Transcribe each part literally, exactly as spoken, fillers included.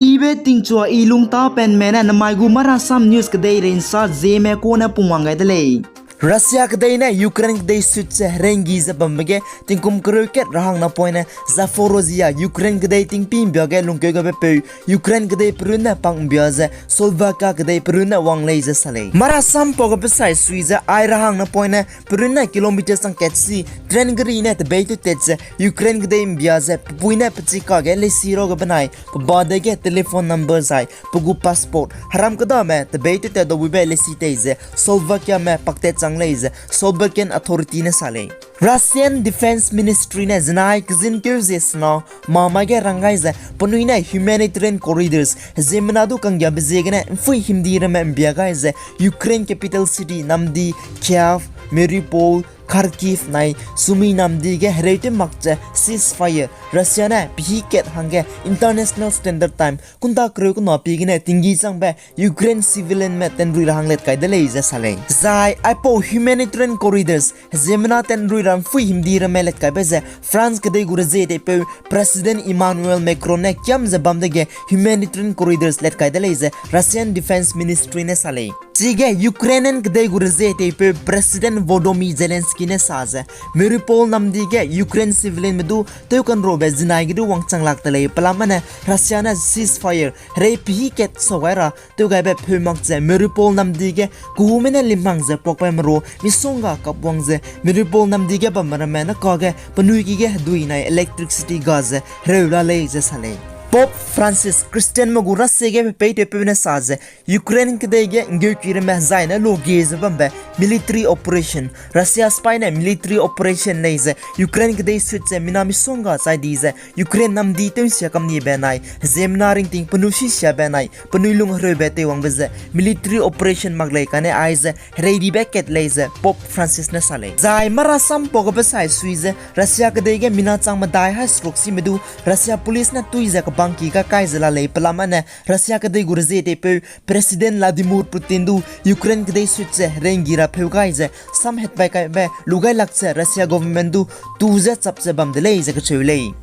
Ibe tingchua i lungtapenme ne namai gu Marasam News kedei reinsa Zeme kune pungwang gai de lei. Russia kedei ne Ukraine kedei sut ze herenggi ze bambe ge tingkum kereu kat rahang napoine Zaporozhye Ukraine kedei tingpî ’mbia ge lungkeu gabe peu Ukraine kedei perunne pak ’mbia ze Slovakia kedei perunne wang lei ze sa lei. Marasam pau gabe sai sui ze ai rahang napoine perunne kilometer chang kat si train geri ne tebei tewtat ze Ukraine kedei ’mbia ze pepui ne pechika ge leisi ra gabe nai, peba dege telephone number zai pe gu passport heram kedame tebei tewtat dabuibe leisi tei ze Slovakiame paktat chang lei ze Slovakian authority ne sa lei. Russian Defense Ministry ne zinai kezin keu zie sena mamai ge rang gai ze penui ne humanitarian corridors ziemmena du kanggiabe ziegene ’mpui himdi ramme ’mbia gai ze Ukraine capital city namdi Kyiv, Mariupol, Kharkiv nai Sumy namdi ge hereu tew mak ze ceasefire Russia ne pehî kat hangge international standard time kunta kereu kena pi gene tinggi changbe Ukraine civilianme tenrui ra hang let kai de lei ze sa lei. Zai aipau humanitarian corridors ziemmena tenrui ra ’mpui himdi ramme let kaibe ze France kedei gu rezie teipeu President Emmanuel Macron ne kiam ze bam dege humanitarian corridors let kai de lei ze Russian Defense Ministry ne sa lei. Chige Ukrainian kedei gu rezie teipeu President Volodymyr Zelensky ne sa ze Mariupol namdi ge Ukraine civilianme du tewkanrobe zinai ge du wangchang lak te lei, pelame ne Russia ne ceasefire herei pehî kat sau gai ra tewgaibe pheu mak ze Mariupol namdi ge kehume ne limhang ze puakpaime ru misongga kapwang ze Mariupol namdi ge bamme ramme ne kage penui ki ge hedui nai electricity ga ze hereu la lei ze sa lei. Pope Francis Christianme gu rasie ge pepeitewpeu ne sa ze Ukraine kedei ge ’nggeuki ramme hezai ne lugie ze bambe military operation, Russia sipai ne military operation lei ze Ukraine kedei sut ze mina misongga chai di ze Ukraine namdi tew'nsia kamnibe nai ziemmena ringting penui sisiabe nai penui lung hereube teiwangbe ze military operation mak lei kane aize hereidibe kat lei ze Pope Francis ne sa lei. Zai marasam pau gabe sai sui ze Russia kedei ge mina chang medai hai seruk sime du Russia police ne tui ze kebangki ga kai ze la lei, pelame ne Russia kedei gu rezie teipeu President Vladimir Putin du Ukraine kedei sut ze herenggi ra pheu gai ze samhetpai kaibe lu gai lak ze Russia government du tu ze chap ze bam de lei ze kacheu lei.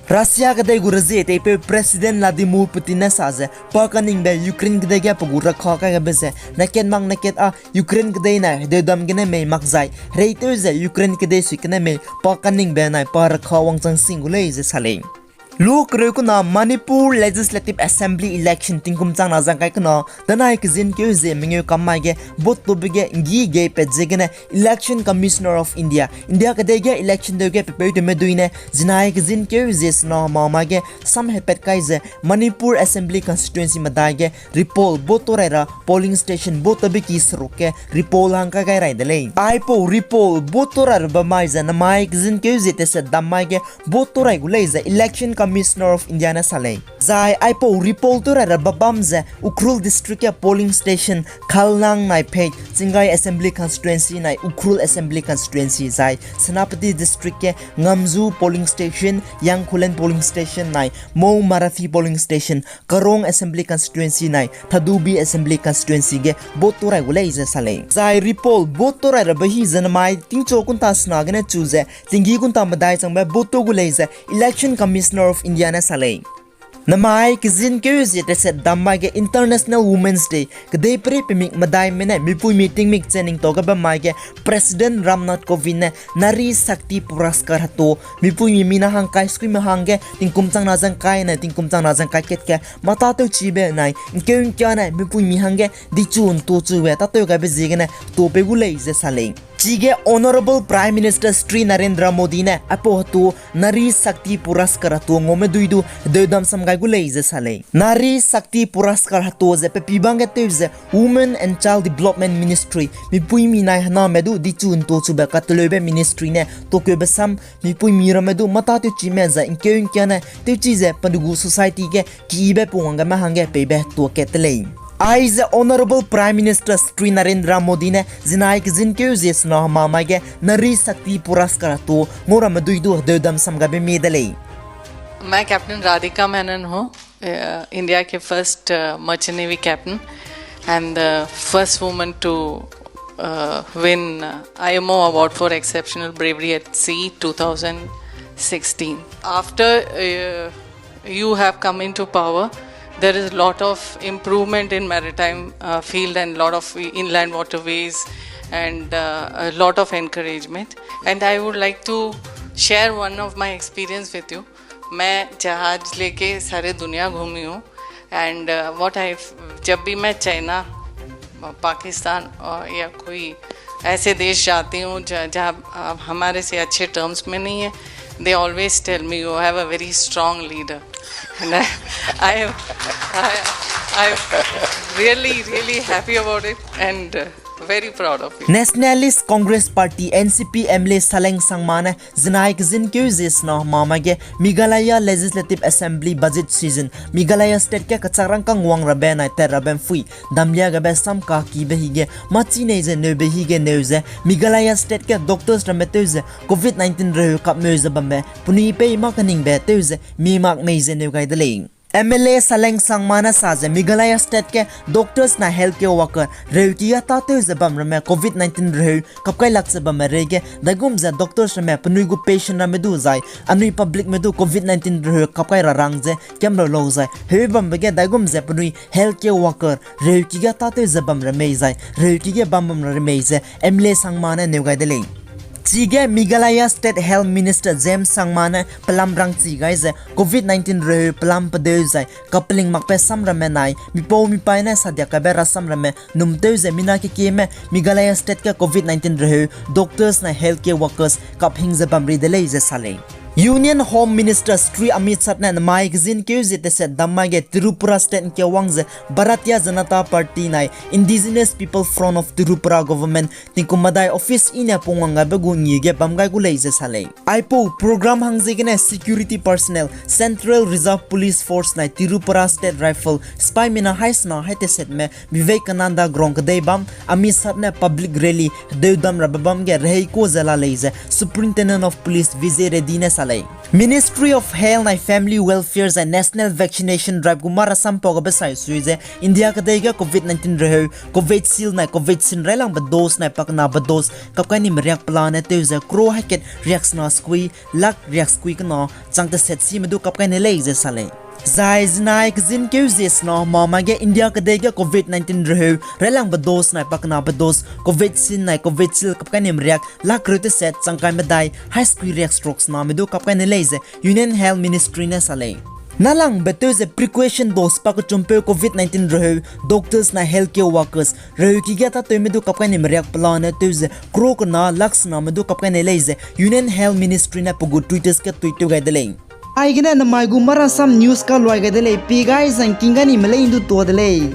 Russia kedei gu rezie teipeu President Vladimir Putin ne sa ze pa kaningbe Ukraine kedei ge pe gu rakha kai gabe ze nakat mak nakat â Ukraine kedei nai hedeudam gene mei mak zai hereitew ze Ukraine kedei sui gene mei pa kaningbe nai pa rakha wangchang sing gu lei ze sa lei. Lu kereu kena Manipur Legislative Assembly election tingkum chang na zang kai kena danai kezin keu zie mengeu kam mai ge vote tube ge ’nggi gei pat ziegene Election Commissioner of India, India kedei ge election deu ge pepeutewme dui ne zinai kezin keu zie sena ma mai ge samhepat kai ze Manipur Assembly Constituency medai ge repoll vote to rai ra polling station vote tebe ki seruk ge repoll hang kai gai rai de lei. Aipau repoll vote to rai rabe mai ze namai kezin keu zie teset dam mai ge vote to rai gu lei ze Election Commissioner of India ne sa lei. Zai aipau repoll to rai rabe bam ze Ukhrul District ge polling station Khalnang nai phe Chingai Assembly Constituency nai Ukhrul Assembly Constituency zai Senapati District ge Ngamju polling station, Yangkhulen polling station nai Mou Marathi polling station, Karong Assembly Constituency nai Thadubi Assembly Constituency ge vote to rai gu lei ze sa lei. Zai repoll vote to rai rabe hi ze namai tingchu kunta sena gene chu ze tinggi kunta medai changbe vote to gu lei ze Election Commissioner of India ne sa lei. Namai kezin keu zie teset dam mai ge International Women's Day kedei perei pemik medaime ne mipuimi tingmik che ningtau gabe mai ge President Ram Nath Kovind ne Nari Shakti Puraskar hetu mipuimi mina hangkai skuime hangge tingkum chang na zang kai ne tingkum chang na zang kai kat ge mâ tâtewchibe nai ’ngkeu ’ngkia ne mipuimi hangge dichu ’ntuchube tâtew gaibe ziegene tuapeu gu lei ze sa lei. Chige Honourable Prime Minister Shri Narendra Modi ne aipau hetu Nari Shakti Puraskar hetu ngaume dui du hedeudam sam gai gu lei ze sa lei. Nari Shakti Puraskar hetu ze pe pibang ge tew ze Women and Child Development Ministry, mipuimi nai hename du dichu ’ntuchube kateleube ministry ne tuakeube sam mipuimi ramme du mâ tâtewchime zai ’ngkeu ’ngkia ne tewchi ze pe gu society ge kibe pungwang gaime hangge peibe tuakat te lei. Aize Honourable Prime Minister Shri Narendra Modi ne zinai kezin keu zie sena hema mai ge Nari Shakti Puraskar hetu ngau ramme dui du hedeudam sam gaibe mie de lei. मैं captain Radhika Menon हूँ, India के first merchant navy captain and the first woman to win I M O Award for Exceptional Bravery at Sea two thousand sixteen. After you have come into power, there is a lot of improvement in maritime uh, field and lot of inland waterways and uh, a lot of encouragement. And I would like to share one of my experience with you. मैं जहाज लेके सारे दुनिया घूमी हूँ। And uh, what I, जब भी मैं चाइना, पाकिस्तान और या कोई ऐसे देश जाती हूँ जहाँ हमारे से अच्छे टर्म्स में नहीं है, they always tell me you have a very strong leader. And I, I, am, I, I'm really, really happy about it and uh, very proud of it. Nationalist Congress Party, N C P, M L A Saleng Sangma ne zinai kezin keu ze sena mama ge Meghalaya Legislative Assembly budget session, Meghalaya State ge kachak rangkang wang rabe nai tat rabe mpui damlia gabe sam kakibe hige machi nei ze neube hige neu ze Meghalaya State ge doctors ramme tew ze covid nineteen reheu kapmeu ze bamme penui pei ma keningbe tew ze mi mak mei ze neu gai de lei. M L A Saleng Sangma ne sa ze Meghalaya State ge doctors na healthcare worker reuki ga ta tew ze bam ramme covid nineteen reheu kapkailak ze bamme reige daigum ze doctors ramme penui gu patient ramme du zai anui public me du covid nineteen reheu kapkai ra rang ze kiamrau lau zai heu bambe ge daigum ze penui healthcare worker reuki ga ta tew ze bam ra mei zai reuki ge bam bam ra mei ze M L A Sangma ne neu gai de lei. Chige Meghalaya State Health Minister James Sangma ne pelam rangchi gai ze covid nineteen reheu pelam pedeu zai kapeling makbe sam ramme nai mipau mipaî ne sadiak kaibe rasam ramme num tew ze mina kekieme Meghalaya State ge covid nineteen reheu doctors na healthcare workers kaphing ze bam ri de lei ze sa lei. Union Home Minister Shri Amit Shah ne namai kezin keu ze teset dam mai ge Tripura State ngkewang ze Bharatiya Janata Party nai Indigenous People Front of Tripura Government tingkum medai office i ne pungwang gaibe gu ngi ge bam gai gu lei ze sa lei. Aipau program hang ziegene security personnel, Central Reserve Police Force nai Tripura State Rifle sipaî mina haisena hai tesetme Vivekananda Ground kedei bam Amit Shah ne public rally hedeu dam rabe bam ge rehei ku ze la lei ze Superintendent of Police Vijay Reddy ne sa lei. Ministry of Health nai Family Welfare zai National Vaccination Drive gu mara sampau gabe sai sui ze India kedei ge covid nineteen reheu Covishield nai Covaxin railangbe dose nai pakenabe dose kapkai nime riak pelane tew ze crore haikat riaksena sekui lakh riaksekui kena chang teset sime du kapkai ne lei ze sa lei. Zai zinai kezin keu ze sena mama ge India kedei ge covid nineteen reheu railangbe dose nai pakenabe dose Covaxin nai Covishield kapkai nime riak lakh reu teset changkai medai hai sekui riak stroke sename du kapkai ne lei ze Union Health Ministry ne sa lei. Nalangbe tew ze precaution dose pakechumpeu covid nineteen reheu doctors nai healthcare workers reheu ki ge tatewme du kapkai nime riak pelane tew ze crore kena lakh sename du kapkai ne lei ze Union Health Ministry ne pe gu Twitter ge tweet tew gai de lei. Aigene namai gu marasam news kaluai gai de lei, pi gai zangking ga nime lei ndu tuâ de lei.